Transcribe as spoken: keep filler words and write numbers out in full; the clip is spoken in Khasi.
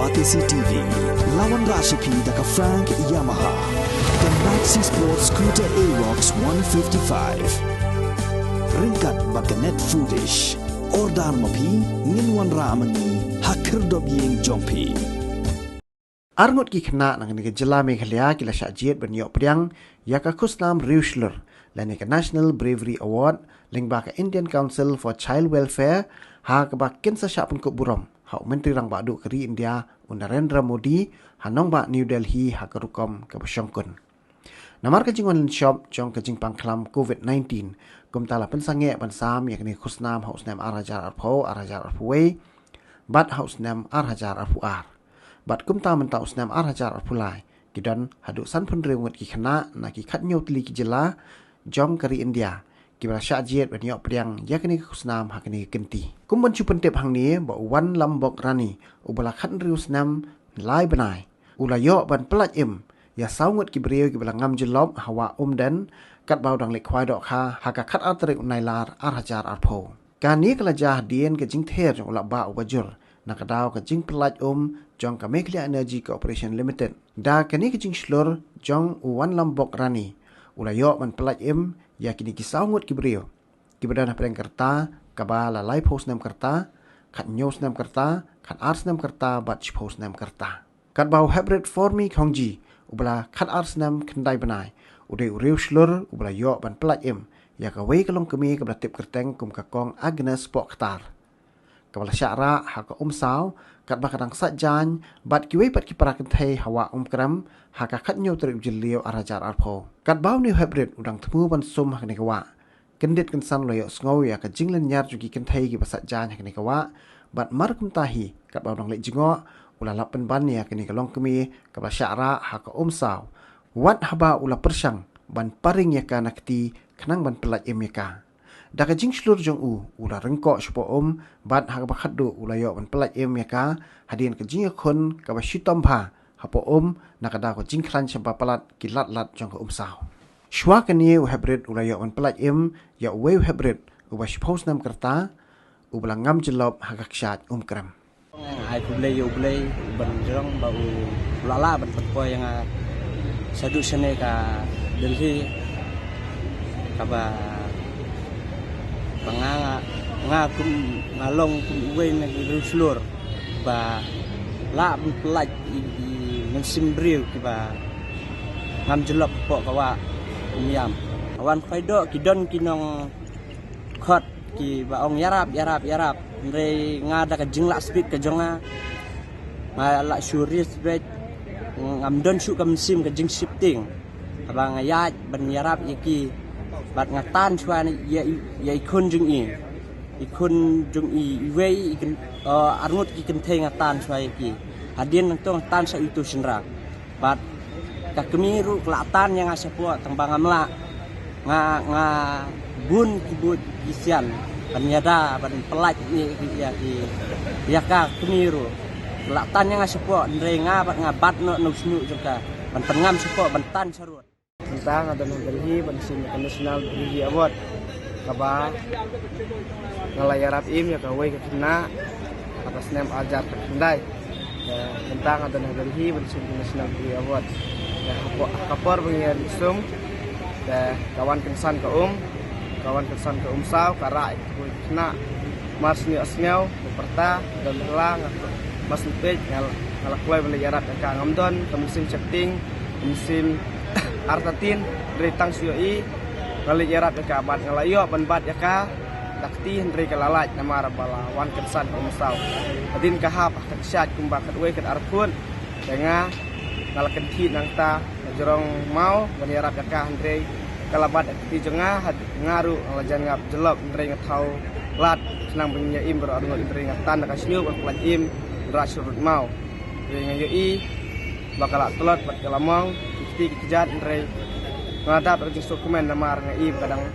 R T C T V, la wanrah sha phi da ka Frank Yamaha, ka Maxi Sport Scooter Aerox one fifty-five. Ryngkat bad ka Net Foodish. Order ma phi, ngin wanrah ma ngi ha khyrdop ïing jong phi. Arngut ki khynnah na kane ka jylla Meghalaya ki la shah jied ban ïoh pdiang ïa ka khusnam riewshlur lane ka National Bravery Award lyngba ka Indian Council for Child Welfare, ha kaba kin sa shah pynkup burom ha u Myntri Rangbah Duh ka ri India, u Narendra Modi, ha nongbah New Delhi ha ka rukom kaba shongkun. Namar ka jingwan lynshop jong ka jingpang khlam COVID nineteen, kumta la pynsangeh ban sam ïa kane ka khusnam ha u snem ar hajar arphew, ar hajar arphew wei bad ha u snem ar hajar arphew ar. Bad kumta mynta u snem ar hajar arphew lai, ki don haduh sanphew hynriew ngut ki khynnah na ki khathynñiew tylli ki jylla jong ka ri India kiba la shah jied ban ïoh pdiang ïa kane ka khusnam ha kane ka kynti. Kum ban shu pyntip hangne ba u Wanlambok Rani, uba la khathynriew snem lai bnai, u la ïoh ban pyllait im ïa saw ngut ki briew kiba la ngam jyllop ha Wah Umden, katba u dang leit khwai dohkha ha ka khatar tarik u Nailar ar hajar arphew. Kane ka la jia hadien ka jingther jong u Lahbah uba jur na ka daw ka jingpyllait um jong ka Meghalaya Energy Corporation Limited. Da kane ka jingshlur jong u Wanlambok Rani, u la ïoh ban pyllait im ïa kine ki saw ngut ki briew kiba don hapdeng ka rta kaba la laiphew snem ka rta, khathynñiew snem ka rta, khatar snem ka rta bad shiphew snem ka rta. Katba u Heprit Formi Khongji, uba la khatar snem khyndai bnai, u dei u riewshlur uba la ïoh ban pyllait im ïa kawei ka longkmie kaba la tip kyrteng kum ka Kong Agnes Pohktar, kaba la shah rah ha ka Umsaw katba ka dang sait jaiñ bad kiwei pat ki para kynthei ha Wah Umkrem ha ka khathynñiew tarik u Jylliew ar hajar arphew. Katba une u Heprit u dang thmu ban sum ha kane ka wah, kyndit kynsan u la ïohsngew ïa ka jinglynñiar jong ki kynthei kiba sait jaiñ ha kane ka wah, bad mar kumta hi katba u dang leit jngoh, u la lap pynban ïa kane ka longkmie kaba la shah rah ha ka Umsaw, wat haba u la pyrshang ban paring ïa ka na kti khnang ban pyllait im ïa ka. Da ka jingshlur jong u, u la ryngkoh shapoh um bad ha kaba khatduh u la ïoh ban pyllait im ïa ka hadien ka jingïakhun kaba shitom bha hapoh um na ka daw ka jingkhlaiñ shaba palat ki lad lad jong ka Umsaw. Shuwa kane u Heprit u la ïoh ban pyllait im ïa uwei u Heprit uba shiphew snem ka rta, uba la ngam jyllop ha ka kshaid Umkrem. Ai khublei ïa U Blei, u ban jrong ba u la lah ban pynpoi ïa nga shaduh shane ka Delhi, kaba ba nga, nga, nga kum, nga long kum uwei na ki riewshlur ba lah ban pyllait i, i mynsiem briew kiba ngam jyllop hapoh ka Wah Umiam. Wan khwai doh ki don ki nongkhot kiba ong ïarap, ïarap, ïarap. Hynrei nga da ka jinglah speed ka jong nga, nga lah shu risk brake, ngam don shuh ka mynsiem ka jingshifting. Haba nga ïaid ban ïarap ïa ki, bad nga tan shuwa ïa, ïa i khun jong i, i khun jong i, iwei i kyn-, eh, arngut ki kynthei nga tan shuwa ïa ki. Hadien nangto nga tan shuwa ïa itu shynrang. Bad ka kmie ruh ka la tan ïa nga shapoh, tang ba ngam lah. Nga, nga bun ki buit ki sian ban ïada ban pyllait ïa, ïa, ïa, ïa ka kmie ruh. Ka la tan ïa nga shapoh, hynrei nga bad nga bat noh na u shñiuh jong ka ban pynngam shapoh ban tan sharud. Mynta nga don ha Delhi ban shim ka National Bravery Award, kaba nga la ïarap im ïa kawei ka khynnah ha ka snem ar hajar khyndai. Te mynta nga don ha Delhi ban shim ka National Bravery Award. Te hapoh, ha ka por ba nga ïa sum, te ka wan kynsan ka um, ka wan kynsan ka Umsaw, ka rah ïa kawei ka khynnah. Mar sniew sniew, ka pyrta, don la nga, mar shu peit, nga la, nga la kloi ban leit ïarap ïa ka, ngam don ka mynsiem sheptieng, ka mynsiem artatien, hynrei tang shu ïohi nga leit ïarap ïa ka bad nga la ïoh ban bat ïa ka da kti, hynrei ka la lait namar ba la wan kynsan ka Umsaw. Hadien ka hap ha ka kshaid kumba khatwei khatar phut, te nga, nga la kynthih nangta ka jrong maw ban ïarap ïa ka, hynrei ka la bat ïa ka kti jong nga. Had nga ruh nga la jan ngap jyllop, hynrei nga thaw lad khnang ban ïa im baroh arngut, hynrei nga tan da ka shñiuh ban pyllait im, rah sharud maw. Hynrei nga ïohi ba ka la tlot bad ka la mong, ki kti ki kjat, hynrei nga la dap da ka jingsngewkmen namar nga i ba ka dang